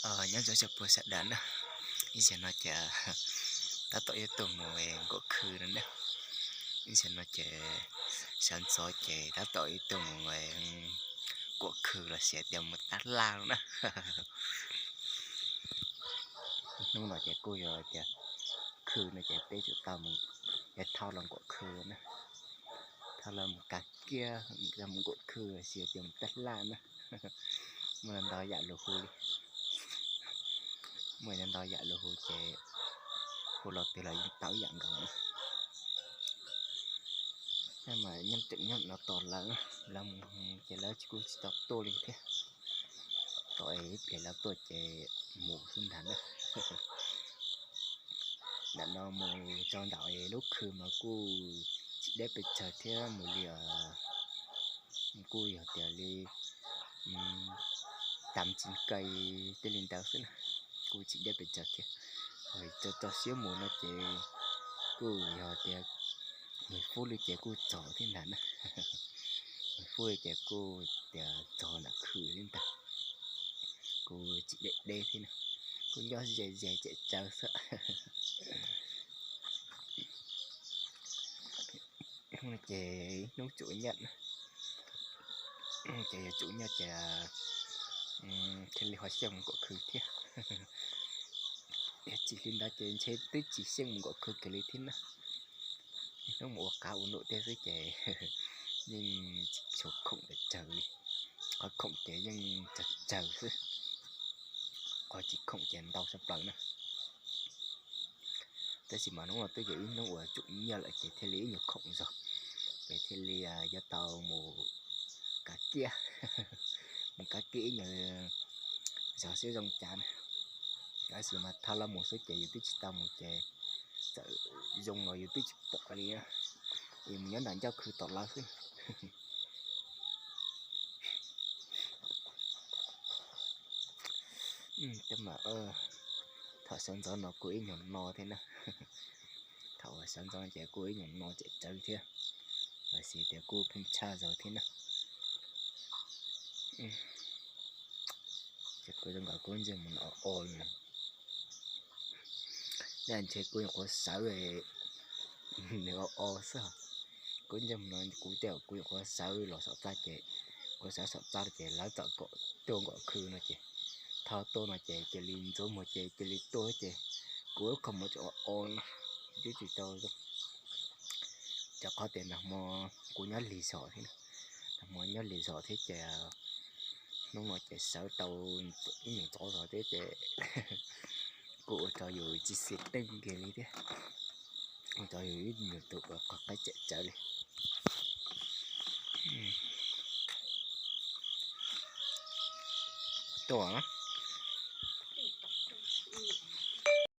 Nyob zoo txog puag sawv daws na, ib zaug no ces tab tom ib tug mus nkuam khw no na, ib zaug no ces sawv ntxov ces tab tom ib tug mus nkuam khw los sis tias mus tab laj no na. Hnub no ces kuj yog tias khw no ces peb tsum tau mus, thauj los nkuam khw na, thauj los mus kav kiab, mus nkuam khw los sis tias mus tab laj na. Muaj ntau yam lus hu li, muaj ntau yam lus hu ces hu los twg los yeej tau ib yam nkaus na. Mas nyob tseem nyob no tos lawv, lawv mus ces lawv kuj tsis tau tuaj li thiab, tos es ib pliag lawv tuaj ces mus xwb ntag na. Ntawm no mus txog nram lub khw mas kuj tsis deb pes tsawg thiab, mus li kuj yog tias li tam tsis kai tej li ntawd xwb na, kuj tsis deb pes tsawg thiab. Tso tso siab mus no ces kuj yog tias mười phút li ces kuj txog thiab ntag na. Mười phút li ces kuj tias txog nram khw thiab ntag. Kuj tsis deb deb thiab na, kuj nyob ze ze tsem tsawv xwb. Ces hnub tsum nyaj, ces yog tsum nyaj ces thiaj li ho xyeej mus nkuam khw thiab. Yog tsis li ntawd ces ntshe twb tsis xyeej mus nkuam khw kiag li thiab na. Hnub mus ua qav ua num tej xwb ces yeej tsis tshua khoom pes tsawg li. Qhov khoom ces yeej tsawg tsawg xwb, qhov tsis khoom ces ntau tshaj plaws na. Tab sis mas hnub no twb yog ib hnub uas tsum nyaj lawm ces thiaj li ib nyuag khoom zog, ces thiaj li yuav tau mus kav kiab, mus kav kiab ib nyuag zog xwb zoo cas na. Tab sis mas thauj los mus xwb ces yus twb tsis tau mus ces txawm zoo los yus twb tsis pom li, es mus nyob nram ncauj khw tom lawv xwb. Tej mas thaum sawv ntxov no kuj ib nyuag no thiab na, thaum sawv ntxov ces kuj ib nyuag no tsem tsawv thiab, los sis tias kuj pheej tshaj zog thiab na. Ces kuv zoo nkaus kuv ntsej muag no o o li no, ntshe kuv nyuam qhuav sawv, nws o o xwb. Kuv ntsej muag no kuv tej kuv nyuam qhuav sawv los saum txaj ces, kuv sawv saum txaj ces lawv txawm kom tuaj nkuam khw no ces, thauj tuaj no ces cia li ntxuav muag ces cia li tuaj ces kuv lub qhov muag tseem o o no, twb tsis tau zoo. Rau qhov tias nag hmo kuv nyob lig zog thiab, nag hmo nyob lig zog thiab ces hnub no ces sawv tau ib nyuag ntxov zog thiab ces kuj ua rau yus tsis xis teej kiag li thiab, ua rau yus ib nyuag tus uas qhov qaib tsem tsawv li. Tuaj,